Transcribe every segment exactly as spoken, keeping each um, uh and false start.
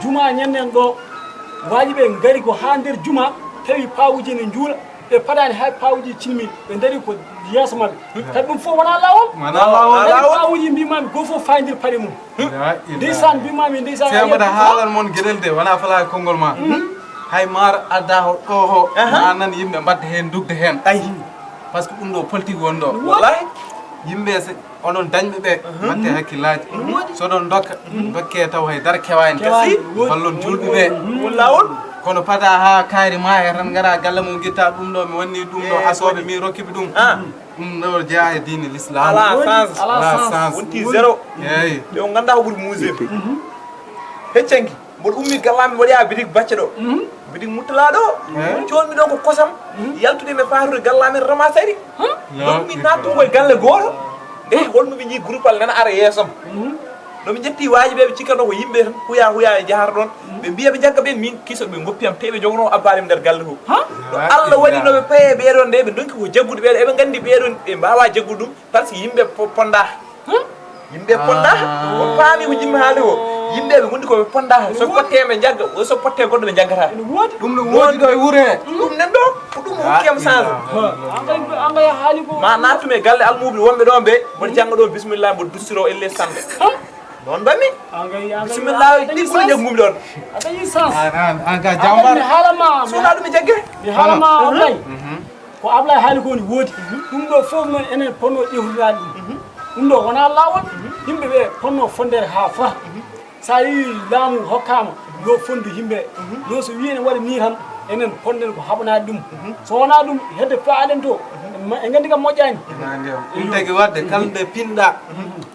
Juma ñanden ɗo, waji ɓe ngari ko ha nder juma, tawi pawuji ne njuula, ɓe paɗani hay pawuji cinmi, ɓe dari ko yeeso maɓɓe. Kadi ɗum fof wona lawol. Wona lawol. Kadi pawuji mbimami go fof faydir paɗe mum. Ndeysaan, mbimami ndeysaan. Sey mbaɗa haalal mon geɗel de, wona fala konngol ma. Hay maar adda ho ɗo ho, ma nan yimɓe mbadda heen, dugde heen. Ay. Parce que ɗum ɗo politique won ɗo. Wallahi. Yimɓe se onon dañɓe ɓe, mbatte hakkillaaji. So ɗon dokka, dokke taw hay dara kewaani. Wallon juulɓe ɓe. Won lawol. Kono pada ha kaari ma he tan ngara galle mum gitta ɗum ɗo, mi wanni ɗum ɗo, asooɓe mi rokkiɓe ɗum. Ɗum ɗo jeya e diine l'islam. Ala sens. Ala sens. Wonti zéro. Eyi. Ɓe on ngannda ko ɓuri muuse. Heccanki. Mboɗo ummi gallami, mboɗo yaha bitik bacce ɗo. Bitik muttala ɗo. Coodmi ɗo ko kosam. Yaltude mi fatude gallami ramasari. Donc mi nattu koye galle gooto. Nde holno ɓe jii groupe al nana ara yeesom. Ɗo mi ƴetti waaji ɓe, ɓe cikkatno ko yimɓe tan, huya huya e jahata ɗon. Ɓe mbiya ɓe jagga ɓen, min kiso ɓe goppi am, te ɓe jogono abbaade mi nder galle to. Ɗo Allah waɗi no ɓe paye ɓeɗon nde, ɓe donki ko jaggude ɓeɗo, eɓe nganndi ɓeɗon ɓe mbawa jaggude ɗum, parce que yimɓe po- ponda. Yimɓe ponda, on paami ko jimmi haalde ko. Yimɓe ɓe gondi ko ɓe ponda, so potte ɓe jagga, o so potte goɗɗo ɓe jaggata. Ɗum no woodi ɗo e wure. Ɗum nen ɗo, ko ɗum hokkiyam sens. Angay haali ko. Ma nattume galle almuɓe wonɓe ɗon ɓe, mboɗo jannga ɗo bismillah, mboɗo dustiro elle sande. Noon mbaɗmi. Bismillah, ɗi ɓuri jaggumi ɗon. A dañi sens. An, an, an ka jambar. Mi haalama, suuna ɗum e jagge. Mi haalama, Ablaye. Ko Ablaye haali ko woni woodi. Ɗum ɗo fof noon enen ponno ƴeewtiraade ɗum. Ɗum ɗo wonaa laawol. Yimɓe ɓe ponno fondere haa fota. So a yii laamu hokkaama yo fonndu yimɓe. Ɗo so wii ene waɗa nii tan, enen ponɗen ko haɓanaade ɗum. So wonaa ɗum, hedde faalen to. Ma- en nganndi kam moƴƴaani. Ɗum tagi waɗde kala nde pinɗa,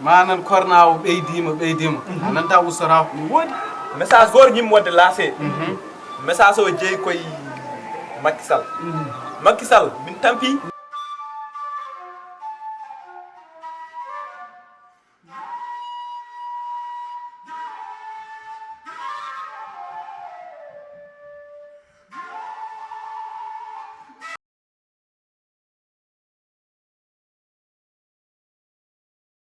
manan korna o ɓeydiima, ɓeydiima. A nanta ustora. Woodi. Message goto ñimmi waɗde lancé. Message o jeeyi koye Macky Sall. Macky Sall, min tampi.